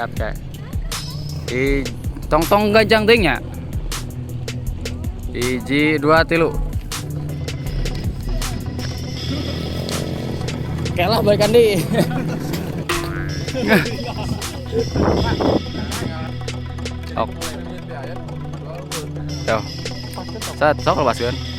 Sikat kayak. Di tong-tong ganjang teuing nya. Hiji, dua, tilu. Kalah balikan di. Sok. Tuh. Set, sok lepaskeun.